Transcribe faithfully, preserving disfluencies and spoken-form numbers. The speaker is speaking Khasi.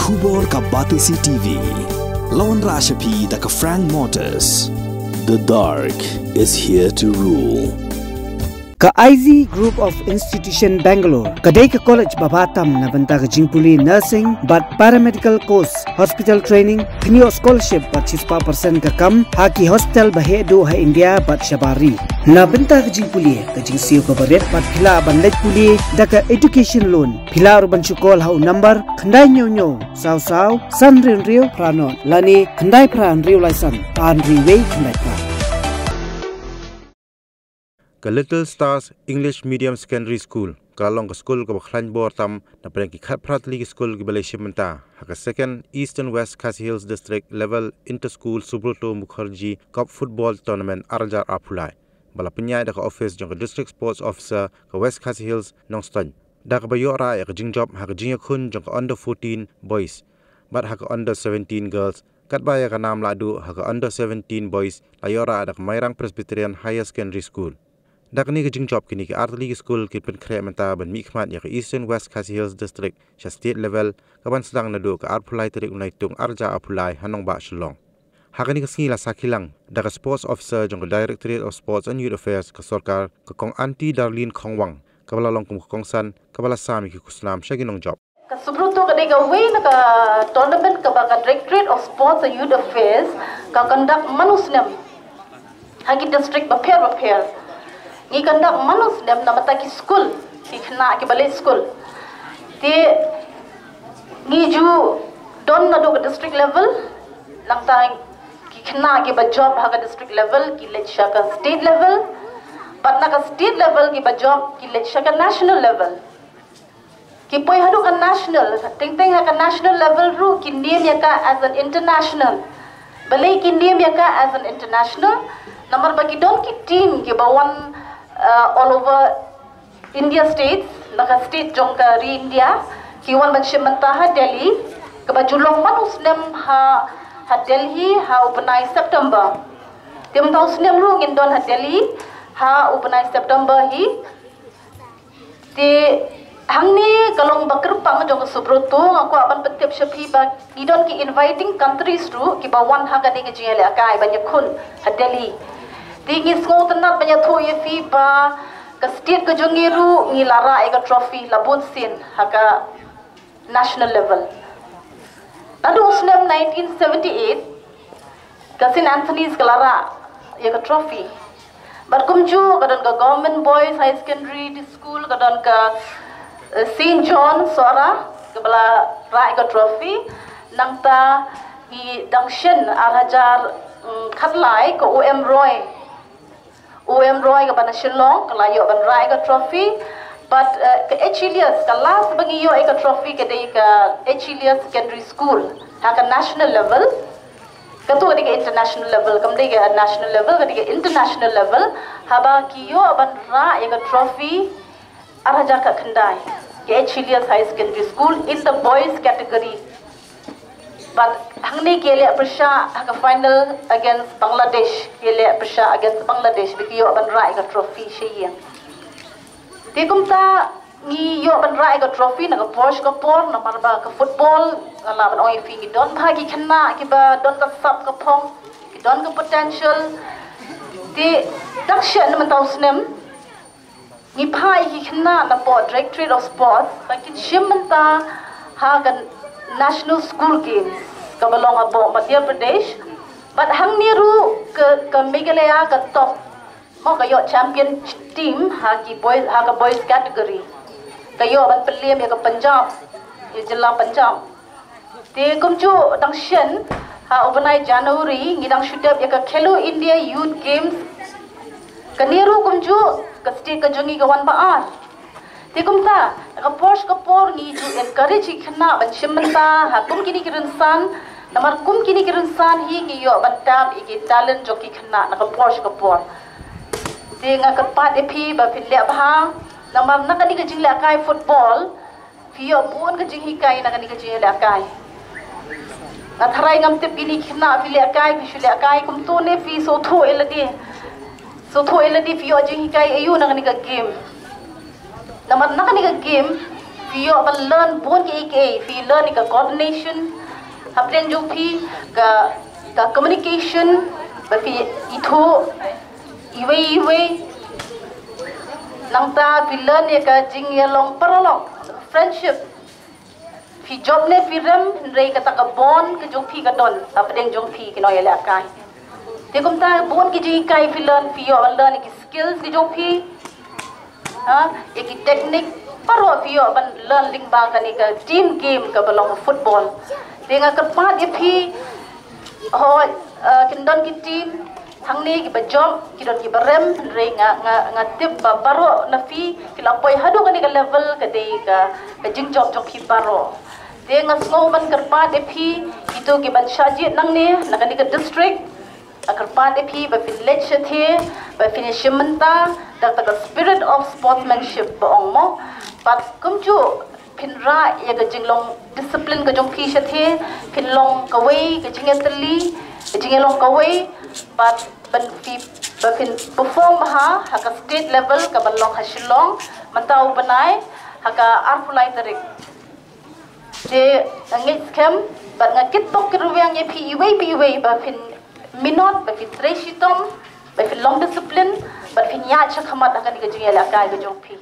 Khubor ka Batesi T V. Lawan Rashapi da ka Frank Motors. The dark is here to rule. Ka I Z Group of Institution Bangalore ka dei ka college ba bha tam na bynta ka jingpule nursing bad paramedical course, hospital training, kynioh scholarship bad shispah percent ka kam ha ki hospital ba heh duh ha India bad shabar ri. Na bynta ka jingpule, ka jingsiew kaba rit bad phi lah ban leit pule da ka education loan. Phi lah ruh ban shu call ha u number khyndai hynñiew hynñiew saw saw san hynriew hynriew phra nod lane khyndai phra hynriew lai san ar hynriew wei khyndai phra. Ka Little Stars English Medium Secondary School ka la long ka skul kaba khlaiñ bor tam na pdeng ki khatphra tylli ki skul kiba la shim bynta ha ka second Eastern West Khasi Hills District Level Inter School Subroto Mukherjee Cup Football Tournament ar hajar arphew lai, ba la pynïaid da ka office jong ka District Sports Officer ka West Khasi Hills, Nongstoiñ, da kaba ïoh rah ïa ka jingjop ha ka jingïakhun jong ka Under fourteen Boys bad ha ka Under seventeen Girls, katba ïa ka nam lahduh ha ka Under seventeen Boys la ïoh rah da ka Mairang Presbyterian Higher Secondary School. Da kane ka jingjop, kine ki artylli ki skul ki pynkhreh mynta ban mihkhmat ïa ka Eastern West Khasi Hills District sha state level, kaban sdang naduh ka arphew lai tarik u Naitung ar hajar arphew lai ha nongbah Shillong. Ha kane ka sngi la sakhi lang da ka Sports Officer jong ka Directorate of Sports and Youth Affairs ka sorkar, ka Kong Aunty Darlene Khongwang, kaba la long kum ka kongsan kaba la sam ïa ki khusnam sha ki nongjop. Ka Subroto ka dei kawei na ka tournament kaba ka Directorate of Sports and Youth Affairs ka conduct man u snem ha ki district bapher bapher. Ngi conduct man u snem na bynta ki skul, ki khynnah kiba leit skul. Te ngi ju don naduh ka district level, nangta ki khynnah kiba jop ha ka district level ki leit sha ka state level, bad na ka state level kiba jop ki leit sha ka national level. Ki poi haduh ka national, teng teng ha ka national level ruh ki niam ïa ka as an international. Balei ki niam ïa ka as an international? Namar ba ki don ki team kiba wan, uh, all over India states, na ka state jong ka ri India, ki wan ban shim bynta ha Delhi, kaba ju long man u snem ha, ha Delhi ha u bnai September. Te mynta u snem ruh ngin don ha Delhi ha u bnai September hi. Te hangne ka long ba kyrpang jong ka Subroto, nga kwah ban pyntip sha phi ba ngi don ki inviting countries ruh kiba wan ha kane ka jingïalehkai ban ïakhun ha Delhi. Te ngi sngewtynnat ban ïathuh ïa phi ba ka state ka jong ngi ruh ngi la rah ïa ka trophy la bun sien ha ka national level. Naduh u snem nineteen seventy-eight ka Saint Anthony's ka la rah ïa ka trophy. Bad kumjuh ka don ka Government Boys High Secondary School, ka don ka, eh, Saint John Sohra kaba la rah ïa ka trophy. Nangta ngi dang shen ar hajar, mm, khatlai ka O M Roy. O M Roy kaba na Shillong ka la ïoh ban rah ïa ka trophy. Bad, eh, ka H. Elias, ka last ba ngi ïoh ïa ka trophy ka dei ka H. Elias Secondary School ha ka national level. Kato ka dei ka international level, kam dei ka national level, ka dei ka international level. Haba ki ïoh ban rah ïa ka trophy ar hajar khatkhyndai, ka H. Elias Higher Secondary School in the boys category. Bad hangne ki leh pyrshah ha ka final against Bangladesh, ki leh pyrshah against Bangladesh, ba ki ïoh ban rah ïa ka trophy sha ïing. Te kumta ngi ïoh ban rah ïa ka trophy na ka por sha ka por, namar ba ka football, nga lah ban ong ïa phi, ngi don bha ki khynnah kiba don ka sap ka phong, ki don ka potential. Te dang shen mynta u snem ngi phah ïa ki khynnah na poh Directorate of Sports ba kin shim bynta ha ka National School Games kaba long hapoh Madhya Pradesh. Bad hangne ruh ka, ka Meghalaya ka top, mo, ka ïoh champion team ha ki boys, ha ka boys category. Ka ïoh ban pynlem ïa ka Punjab, ïa jylla Punjab. Te kumjuh dang shen ha u bnai January ngi dang shu dep ïa ka Khelo India Youth Games. Kane ruh kumjuh ka state ka jong ngi ka wan ba ar. Te kumta ka por sha ka por ngi ju encourage ïa ki khynnah ban shim bynta ha kum kine ki rynsan. Namar kum kine ki rynsan hi ki ïoh ban tap ïa ki talent jong ki khynnah na ka por sha ka por. Te nga kyrpad ïa phi ba phin leh bha, namar na kane ka jinglehkai football phi ïoh bun ka jinghikai na kane ka jinglehkai. Nga tharai ngam tip kine ki khynnah phi lehkai, phi shu lehkai kumto ne phi sngewthuh ïa lade. Sngewthuh ïa lade phi ïoh jinghikai aïu na kane ka game. Namar na kane ka game Phi ïoh ban learn bun ki ei ki ei, phi learn ïa ka coordination hapdeng jong phi, ka ka communication, ba phi ithuh iwei iwei. Nangta phi learn ïa ka jingïalong paralok, friendship. Phi jop ne phi rem, hynrei kata ka bond ka jong phi ka don hapdeng jong phi ki nongïalehkai. Te kumta bun ki jinghikai phi learn, phi ïoh ban learn ïa ki skills ki jong phi. Ha, ïa ki technique, baroh phi ïoh ban learn lyngba kane ka team game kaba long football. Te nga kyrpad ïa phi, hooid, eh, kin don ki team hangne kiba jop, ki don kiba rem, hynrei nga nga nga tip ba baroh na phi ki la poi haduh kane ka level ka dei ka ka jingjop jong phi baroh. Te nga sngew ban kyrpad ïa phi, kito ki ban shah jied nangne na kane ka district, nga kyrpad ïa phi ba phin leit shathie, ba phin ïashim bynta da kata ka spirit of sportsmanship ba ong mo. Bad kumjuh phin rah ïa ka jinglong discipline ka jong phi shathie, phin long kawei ka jingïatylli, ka jingïalong kawei, bad ban phi, ba phin perform bha ha ka state level kaban long ha Shillong mynta u bnai ha ka arphew lai tarik. Te nga ngeit skhem bad nga kitbok kitrwiang ïa phi iwei pa iwei ba phin minot, ba phin trei shitom, ba phin long discipline, ba phin ïaid shakhmat ha kane ka jingïalehkai ka jong phi.